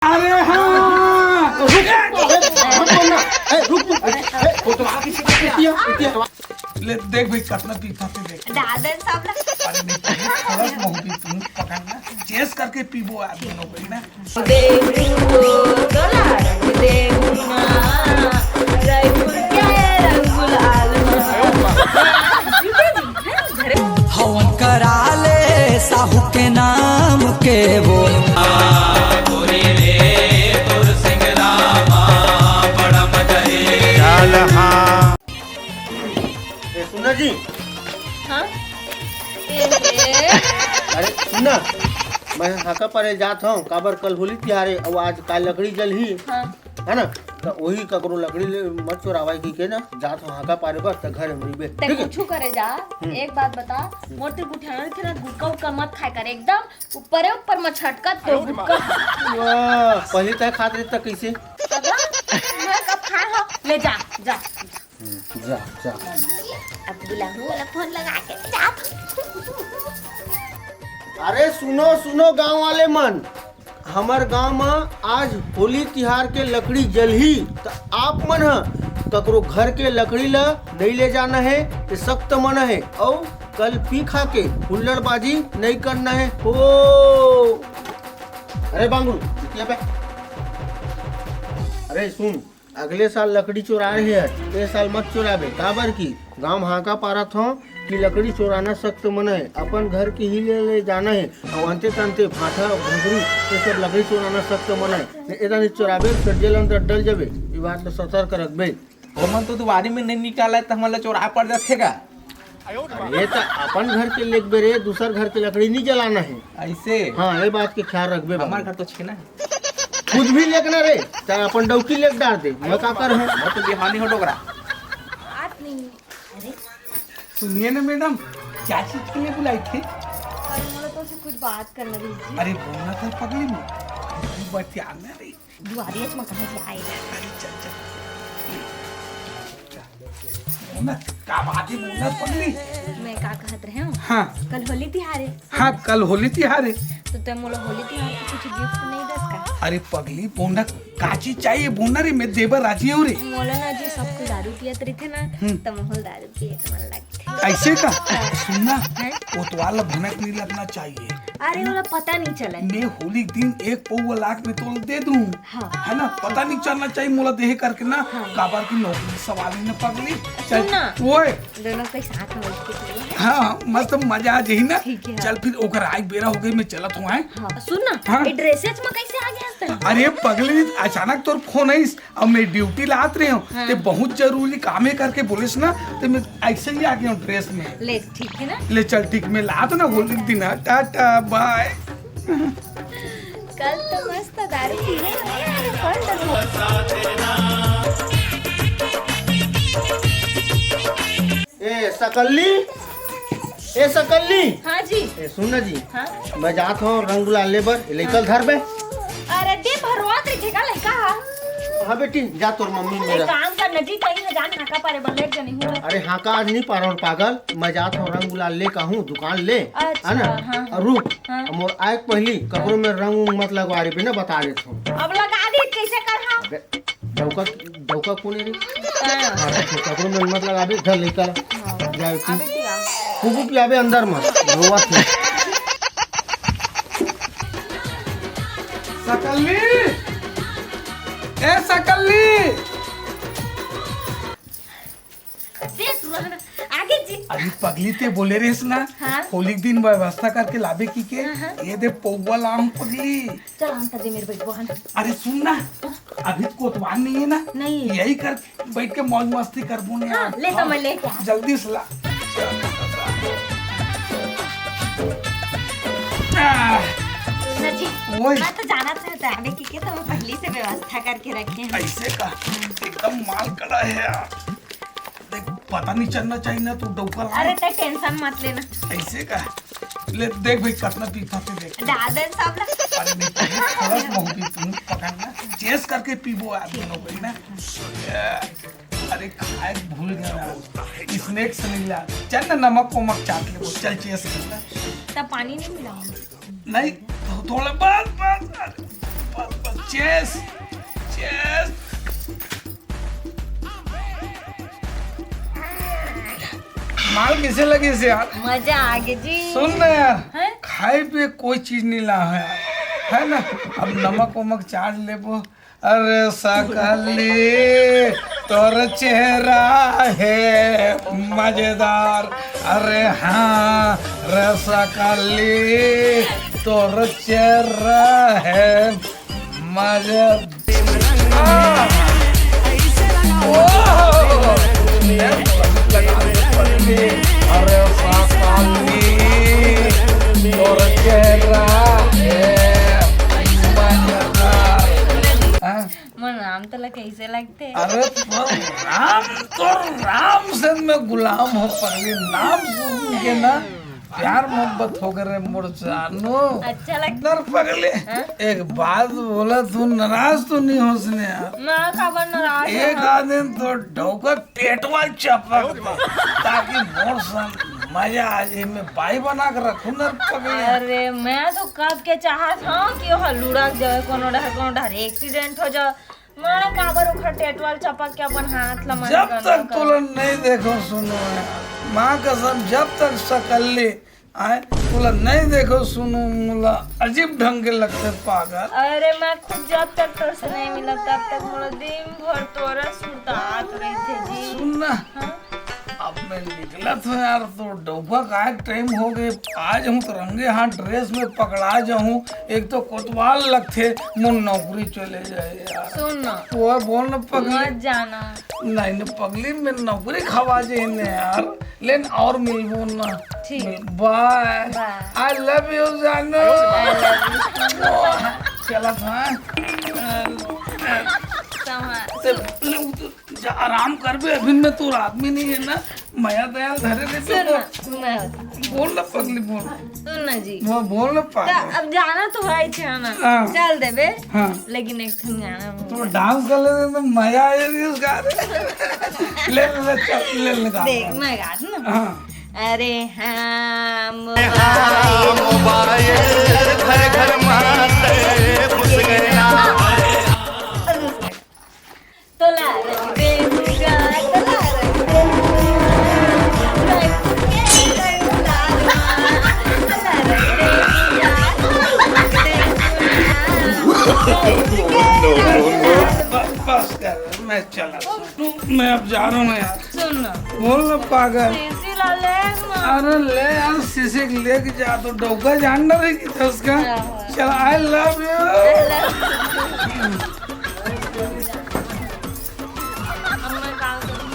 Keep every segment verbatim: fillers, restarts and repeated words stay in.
अरे हाँ, रुक, रुक, रुक, रुक, रुक, रुक, ए, रुक, रुक, ए, ए, वो तो आगे से किया, किया। ले, देख भाई, कितना पीता थे, देख। डाल दे सब ला। अरे नहीं, पहले थोड़ा सा महूँ पी, तुम पकड़ना, चेस करके पीबो आप दोनों को, है ना? देबू डोला, देबू ना, रायपुर के रंग गुलाल मा। हवन करा ले साहू के नाम के बोल। चल हाँ। ए, सुना जी। हाँ? ए, ए। अरे सुना, मैं हाका पारे जात हूँ, काबर कल होली तिहार है, अब आज काल लकड़ी जलही। हाँ। है ना? तो वही ककरो लकड़ी ले मत चोरावाई की के ना, जात हूँ हाका पारे बर, तो घर में रहिबे, ते ठीक है? कुछ करे जा, हम्म। एक बात बता, हम्म। मोटे गुठियाना के ना गुटका उटका मत खाए कर, एकदम ऊपरे ऊपर में छटकत तो गुटका। वाह, पहली तय खात रही तो कैसे? दादा, मैं कब खाए हो? ले जा, जा। हम्म, जा, जा। अब बुलाऊं वाला फोन लगा के जा। अरे सुनो, सुनो गांव वाले मन, हमर गांव म आज होली तिहार के लकड़ी जलही, त आप मन ह ककरो घर के लकड़ी ल नइ ले जाना हे, ये सख्त मना हे। अउ कल पी खा के हुल्लड़बाजी नइ करना हे। हो, अरे बांगरू, निकल बे। अरे सुन, अगले साल लकड़ी चोराए हे, ए साल मत चोराबे, काबर कि गांव हांका पारत हों कि लकड़ी चोराना सख्त मना हे। अपन घर के ही ले, ले जाना हे। अउ अंते तंते भाठा, भुंगरी, ये सब लकड़ी चोराना सख्त मना हे। नहीं, एदा नहीं चोराबे, फिर जेल अंदर डल जाबे। ये बात ल सतर्क रखबे। ओमन तो दुवारी में नहीं निकाला, तो हमन ला चोराए पड़ जाथे गा। अरे, त अपन घर के लेगबे रे, दूसर घर के लकड़ी नहीं जलाना हे। ऐसे? हाँ, ये बात के ख्याल रखबे हमार बाबू। घर तो छेना हे। कुछ भी लेगना रे, चाहे अपन डौकी लेग डाल दे, मैं का कर हूँ? मैं तो बिहानी हो डोकरा। बात नहीं। अरे, सुनिए ना मैडम, क्या चीज के लिए बुलाई थी? अरे, मोला तो से कुछ बात करना दीजिए। अरे, बोलना था पगली में, बतियाना रे। दुआरिया म कहाँ से आए? अरे, चल, चल। बोलना, का बात हे, बोलना पगली? मैं का कहत रहे हूँ? हाँ। कल होली तिहार हे। हाँ, कल होली तिहार हे। तो तै मोला होली तिहार के कुछ गिफ्ट नहीं दस का? अरे पगली, बोलना, का चीज चाहिए? बोलना रे, मैं देबर राजी हूँ रे। मोला ना जी सब कोई दारू पियत रहिथे ना, हम्म। त मोला दारू पिए के मन लगथे। ऐसे का? सुन ना, हैं? कोतवाल ला भनक नहीं लगना चाहिए। अरे, ओला पता नहीं चले। मैं होली के दिन एक पौवा लाके मैं तोला दे दूँ। हाँ। है ना, पता नहीं चलना चाहिए मोला देहे करके ना, हाँ। काबर की नौकरी सवाल ही ना पगली। सुन ना। ओए। दोनों के साथ में बैठ के पिए। हाँ, मस्त मजा आ जाही ना। ठीक है। चल फिर ओकर आए बेरा हो गई, मैं चलत हूँ, आए। हाँ, सुन ना, हाँ। ये ड्रेसेज में कैसे आ गया था? अरे पगली, अचानक तोर फोन आइस, अब मैं ड्यूटी लात रहे हूँ, हाँ। ते बहुत जरूरी काम हे करके बोलिस ना, ते मैं ऐसे ही आ गया हूँ ड्रेस में। ले, ठीक है ना? ले चल ठीक, मैं लात ना होली के दिन, हाँ, टाटा, बाय। कल तो मस्त दारू पीने वाले हैं, कल तो ए सकल्ली, ए सकल्ली। हाँ जी। ए सुन ना जी, हाँ? मैं जात हूँ रंग गुलाल ले बर, ले कल धर बे। अरे दे भरवात रहिथे का लइका हा? हाँ बेटी, जा तोर मम्मी एक मेरा। काम कर ना जी, कहीं ना जान हाका पारे बर लेट जनी हूँ। अरे हाका आज नहीं पारो पागल, मैं जात हूँ रंग गुलाल ले कहूँ दुकान ले, अच्छा, है ना? हाँ, हाँ। और रुक, हाँ। मोर आए के पहली ककरो में रंग उंग मत लगवा रही, बिना बता देत हूँ। अब लगा दी, कैसे कर हाँ? अबे, डौका, डौका कोन हे रे? हाँ। हाँ, तो ककरो में मत लगाबे, धर लइका ला। हाँ। जाए तू। अबे ठीक है। खूब पियाबे अंदर में, रोवा थे। सकल्ली! ए सकल्ली! दे तू रहना। आगे जी। अरे पगली ते बोले रेस ना, हाँ। होली के दिन व्यवस्था करके लाबे की के, हाँ, हाँ। ये दे पौवा लाम पगली। चल, हम तजे मेरे बैठबो हन। अरे सुन ना, अभी तो कोतवाल नहीं है ना? नहीं। यही कर, बैठ के मौज मस्ती करबो ने हाँ, यार। ले तो हाँ, मैं लेके आ। जल्दी से ला। आह। सुन ना जी, ओए। मैं तो जाना चाहता है, अबे की के तो मैं पहले से व्यवस्था करके रखे हैं। ऐसे का? एकदम माल कड़ा है यार। देख, पता नहीं चलना चाहिए ना, तू डौका ला। अरे, ते टेंशन मत लेना। ऐसे का? ले, देख भाई, कितना पीता थे, देख। डाल दे सब ला। अरे, नहीं, पहले थोड़ा सा महूँ पी, तुम पकड़ ना। चेस करके पीबो आप दोनों को, ना? अरे, खाए भूल गया ना। स्नैक्स नहीं ला। चल ना, नमक वमक चाट ले, चल, चेस करना। तब पानी नहीं मिला? नहीं, तो थोड़ा, बस, बस, बस, बस, बस। Cheers! Cheers! माल कइसे लगिस यार? मजा आगे जी। सुन ना यार, हैं? खाए पिए कोई चीज नहीं ला है, है ना? अब नमक वमक चाट लेबो। अरे सकली, तोर चेहरा है मजेदार। अरे हाँ रे सकली, तोर चेहरा है मजेदार। अरे सकली, तोर चेहरा है मजेदार। हाँ? मोर नाम तोला कइसे लगथे? अरे तोर नाम, तोर नाम से मैं गुलाम हो पगली। नाम सुन के ना प्यार मोहब्बत हो गे रे मोर जानू। अच्छा लगथे। नर पगली, हाँ? एक बात बोला, तू नाराज तो नहीं होस ने यार? मैं काबर नाराज एक हूँ? आध दिन तो डौका टेटवा चपक दे, ताकि मोर सन मजा आ जाए। मैं बाई बना के रखूं नर पगली। अरे मैं तो कब के चाहत हूँ कि ओह लुढ़क जावे कोनो डहर, कोनो डहर एक्सीडेंट हो जावे। मैं काबर ओखर टेटवा ल चपक के अपन हाथ ला मन जब गंदा तक कर तोला नहीं देखो सुनो है, माँ कसम, जब तक सकल्ली आए तोला नहीं देखो सुनो, मोला अजीब ढंग के लगथे पागल। अरे मैं खुद जब तक तोर से नहीं मिला तब तक मोला दिन भर तोरा सुरतात रहिथे जी। सुन ना, हाँ? अब मैं निकलत हूँ यार, तो डौका काय टाइम हो गए। आज हूँ तो रंगे हाथ ड्रेस में पकड़ा जाऊँ, एक तो कोतवाल लगथे, मोर नौकरी चले जाए यार। सुन ना। वो बोल ना पगली। मत जाना। नहीं ना पगली, मैं नौकरी खवा जे ने यार। लेन और मिलबो ना। ठीक। मिल-, bye। Bye। I love you जानू। I love you। चला था। संभाल। ते ले, तू जा, आराम कर बे, अभी मैं तोर आदमी नहीं है ना, मया दयाल धरे रहे सुन तो ना, मैं बोल ना पगली, बोल। सुन ना जी। वो बोल ना तो पागल। अब जाना तो है, इच्छा ना। हाँ। चल देबे। हाँ। लेकिन एक ठन गाना बोल। तू डांस कर ले तो मजा आ जाएगी उस गाने। ले, ले, ले, चल, ले, ले, गा। देख, मैं गात ना। हाँ। अरे हाँ, मोबाइल, घर घर माते घुस गया। तोला रंग दे दूंगा, तोला रंग दे दूंगा। बस, बस कर, मैं चला। मैं अब जा रहा हूँ यार। सुन ना। बोल ना पागल। सीसी ला ले ना। अरे ले यार, सीसी लेके जा तो डौका जान ना रही कि उसका। हाँ, हाँ। चल, I love you। I love you। अब मैं काम करूँ,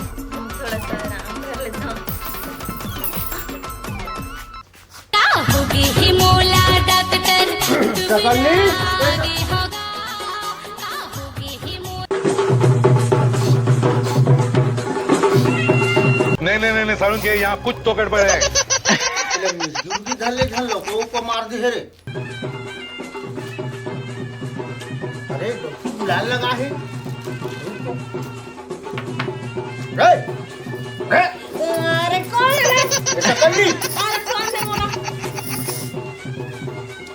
थोड़ा सा आराम कर लेता हूँ। का होगे हे मोला डॉक्टर, तू बिना आगे होगा। का होगे हे मोला। नहीं, नहीं, नहीं, नहीं, सारुण के यहाँ कुछ तो गड़बड़ है। जुर्गी धर ले, झन लोग को मार दे रे। अरे, लाल लगा है। रे, रे। अरे, कौन है रे? ऐसा कर ली। अरे, कौन है बोला?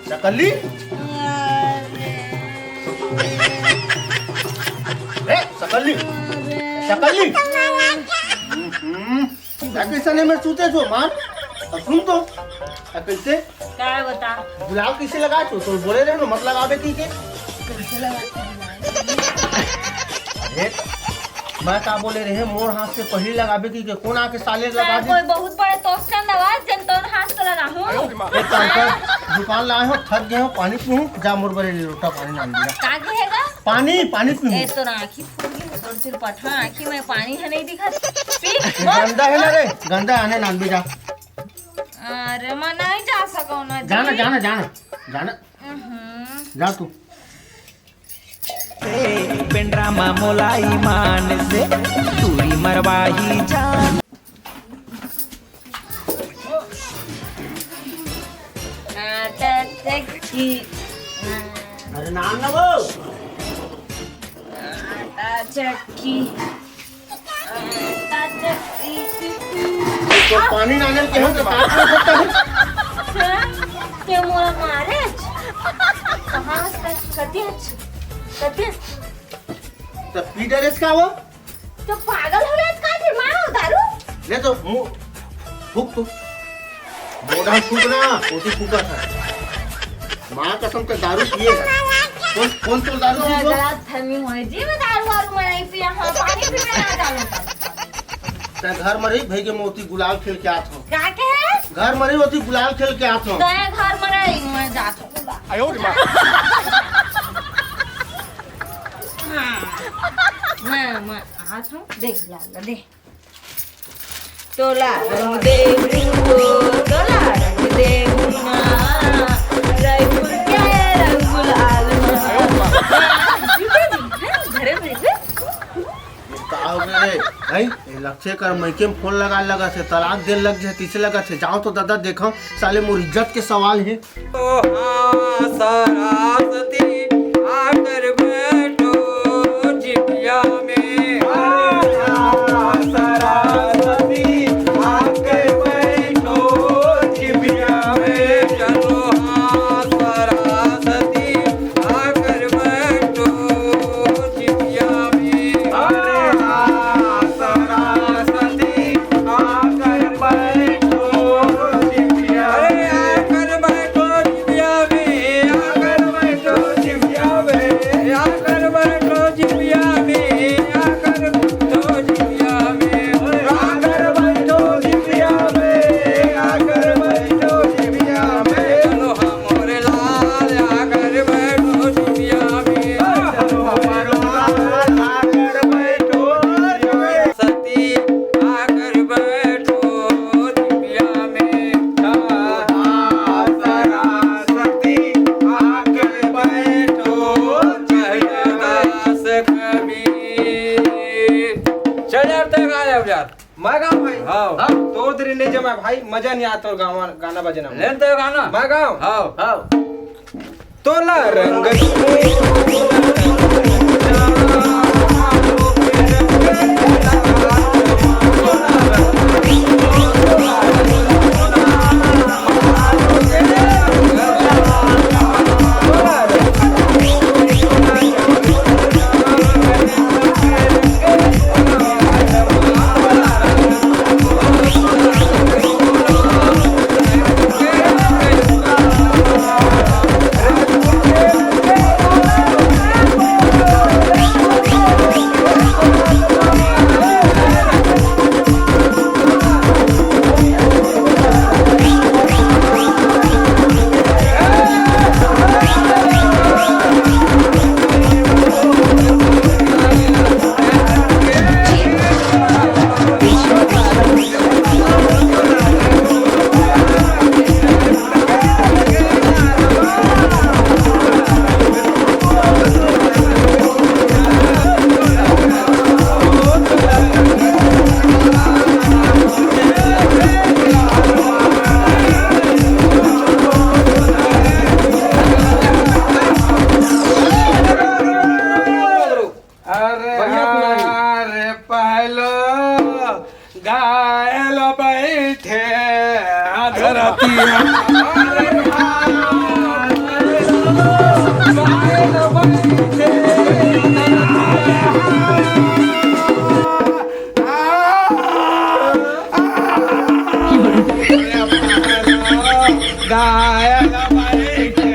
सकली? अरे। रे, सकली। अरे। सकली। हम्म। या कइसे नहीं मैं सूते छो, मार। अब सुन तो। या कइसे? काय बता? गुलाब कइसे लगा छो? तो बोले रहे ना, मत लगावे की के। कइसे लगा? अरे, मैं का बोले रहे, मोर हाथ से पहली लगावे की के, कौन आके साले लगा दी? कोई बहुत बड़े तोस चंद आवाज, जन तोर हाथ से लगा हूँ। ए, तंकर, दुकान लाए हो, थक गए हो, पानी पीऊँ, जा मोर बरे ले लोटा पानी नान दिया। का कहेगा? पानी, पानी पीऊँ। ए, तोर आँखी फूट गई, तोर सिर पटहा आँखी में पानी है नहीं दिखा। पी, बोल। गंदा है ना रे, गंदा आने नान भी जा। अरे, मैं नहीं जा सकूँ ना जी। जाना, जाना, जाना, जाना। हम्म। जा तू। बेंडरा मा मोला ईमान से दूरी मरवाही जान। आटा चक्की। अरे नाम ना वो। आटा चक्की। तो पानी ना आने के हम तो बात कर सकता हूँ। हाँ? ते मोला मारे? कहाँ से करती है? तब फिर? त पी डरेस का वो? तो पागल हो गया का? फिर माँ दारू? ले तो मुंह फूक तू। मोड़ा फूक ना, ओती फूका था। माँ कसम के दारू पिए है। कौन, कौन तो दारू पिए वो? गलत फहमी होए जी, मैं दारू वारू मैं नहीं पिया, हाँ, पानी पी मैं ना डालूं। ते घर में रही, भाई के मोती गुलाल खेल के आत हो। का के है? घर में रही, ओती गुलाल खेल के आत हो। ते घर में रही, मैं जात हूँ। आयो रे माँ। हाँ। मैं, मैं आत हूँ, देख ला, दे। तोला रंग देहू, तोला रंग देहू ना, रायपुर के रंग गुलाल ना। जीते जी, हैं? घरे में से? का हो गए रे? हैं? ये लक्ष्य कर, मइके में फोन लगा लगा से, तलाक देन लग जाए, तीसे लगा से, जाओ तो दादा देखो, साले मोर इज्जत के सवाल है। ओ हाँ, सरस्वती, आकर बैठो जिभिया में। ओ हाँ, सरस्वती, आकर बैठो जिभिया में। चलो हाँ, सरस्वती, आकर बैठो जिभिया में। ओ हाँ, सरस्वती, आकर बैठो जिभिया में। आकर बैठो जिभिया में, आकर बैठो जिभिया में, आकर बैठो जिभिया में, आकर बैठो जिभिया में, आकर बैठो जिभिया में, आकर बैठो जिभिया में। चलो हमरे लाल आकर बैठो जिभिया में। चलो हमरे लाल आकर बैठो जिभिया में। सती आकर बैठो जिभिया में। हाँ, सरस्वती आकर बैठो जिभिया में। दास कबीर। चल यार, तय गा यार। मैं गाऊं भाई? हाँ। हाँ, तो उधर नहीं जमा भाई, मजा नहीं आता और गावा, गाना बजना में। लेन तो गाना। मैं गाऊं? हाँ। हाँ। तोला रंग अरे बढ़िया सुनाई। अरे पहलो घायल बैठे अधरतिया। अरे घायल बैठे। घायल बैठे।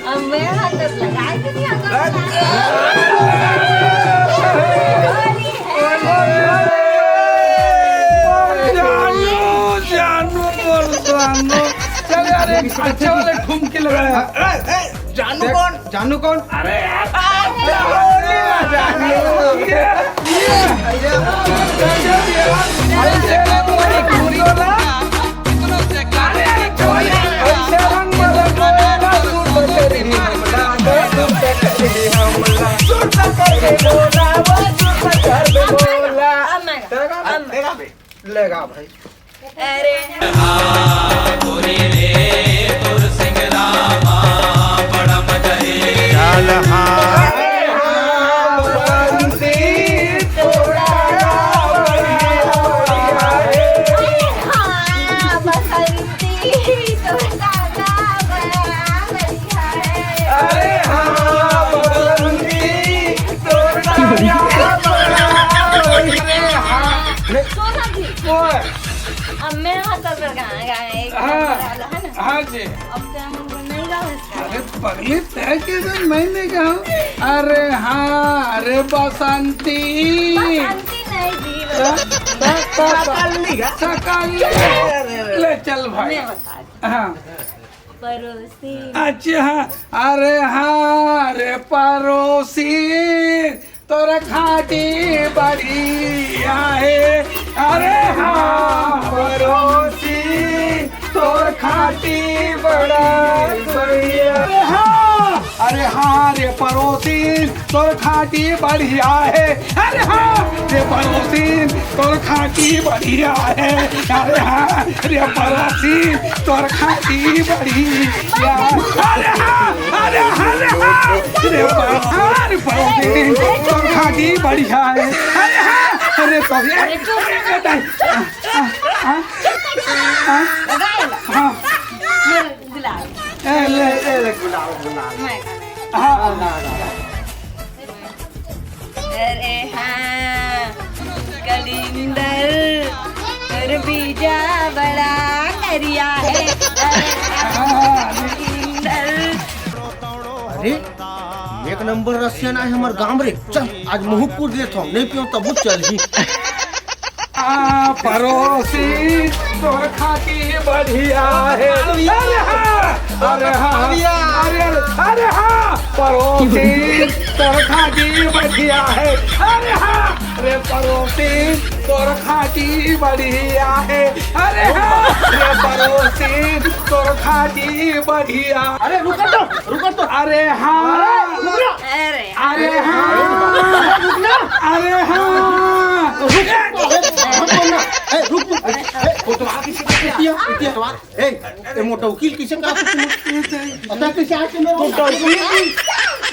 अब मैं हाथ लगाए कि नहीं हाथ लगाए? जानू, जानू, बोल जानू। चल यार, एक अच्छे वाले ठुमके लगाया। जानू कौन? जानू कौन? अरे यार, जानू। लेगा भाई। अरे हाँ, गोरी रे, तोर सिंगला मा बड़ा मजा हे। चल हाँ। अरे हाँ, बसंती, तोर गाना बड़ा बढ़िया हे। अरे हाँ, बसंती, तोर गाना बड़ा बढ़िया हे। अरे हाँ, बसंती, तोर गाना बड़ा बढ़िया हे। सोना जी। ओए। अब मैं हा तोर बर गाना गाए, एक हाँ। नंबर वाला, है ना? हाँ जी। अब तो हम नहीं गाओ इसका। अरे पगली, तय के दिन मैं नहीं गाऊँ। अरे हाँ, अरे बसंती। बसंती नहीं जी, बस। बस, बस, बस। सकल नहीं गा। सकल नहीं। अरे, अरे, अरे। ले चल भाई। मैं बता दूँ। हाँ। परोसी। अच्छा, हाँ। अरे हाँ, अरे परोसी। तोर खाटी बढ़िया हे। अरे हाँ, परोसी, तोर खाटी बड़ा बढ़िया। अरे हाँ, अरे हाँ रे परोसी, तोर खाटी बढ़िया हे। अरे हाँ रे परोसी, तोर खाटी बढ़िया हे। अरे हाँ रे परोसी, तोर खाटी बढ़िया। अरे हाँ, अरे हाँ, अरे हाँ, अरे हाँ, अरे परोसी, तोर खाटी बढ़िया हे। अरे हाँ, अरे तो ये, अरे चुप। अरे बताई। आ, आ, आ, आ, हाँ। ये गुलाब। ए, ले, ए, ले, गुलाब, गुलाब। मैं हाँ। हाँ, हाँ, हाँ। अरे हाँ, कलिंदर, तोर बीजा बड़ा करिया हे। अरे हाँ, कलिंदर। अरे, एक नंबर रसियन आय हमर गांव रे। चल, आज मुहूपुर देथंव, नहीं पियंव तभो चलही। आ, परोसी, तोर खाटी बढ़िया हे। अरे हाँ, अरे हाँ, अरे, अरे हाँ, परोसी, तोर खाटी बढ़िया हे। अरे हाँ, रे परोसी, तोर खाटी बढ़िया हे। अरे हाँ, रे परोसी, तोर खाटी बढ़िया। अरे रुक तो, रुक तो। अरे हाँ। अरे रुक ना। अरे अरे हाँ। रुक ना। अरे हाँ। रुक, रुक, रुक ना। ए, रुक, रुक। ए, ए, कोतवाल किसे कहते हैं? इतिया, इतिया। कोतवाल। ए, ए, मोटा वकील किसे कहा तुम? पता कैसे आज मेरा मोटा वकील?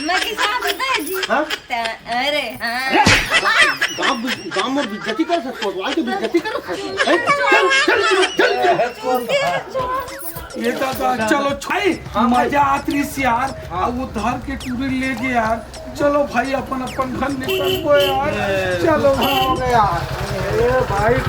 मैं किसे कहा पता है जी? हाँ? त-, अरे हाँ। गांव, गांव में बेइज्जती कर सकते, कोतवाल की बेइज्जती कर सकते। ए, चल, चल, चल, चल, चल। ये तो, तो चलो, छाई, हाँ, भाई। मजा आत रहिस यार। हाँ। अब वो धर के टूरी ले गए यार। चलो भाई, अपन, अपन घर निकलबो यार। ए, चलो भाई। यार। ए, भाई।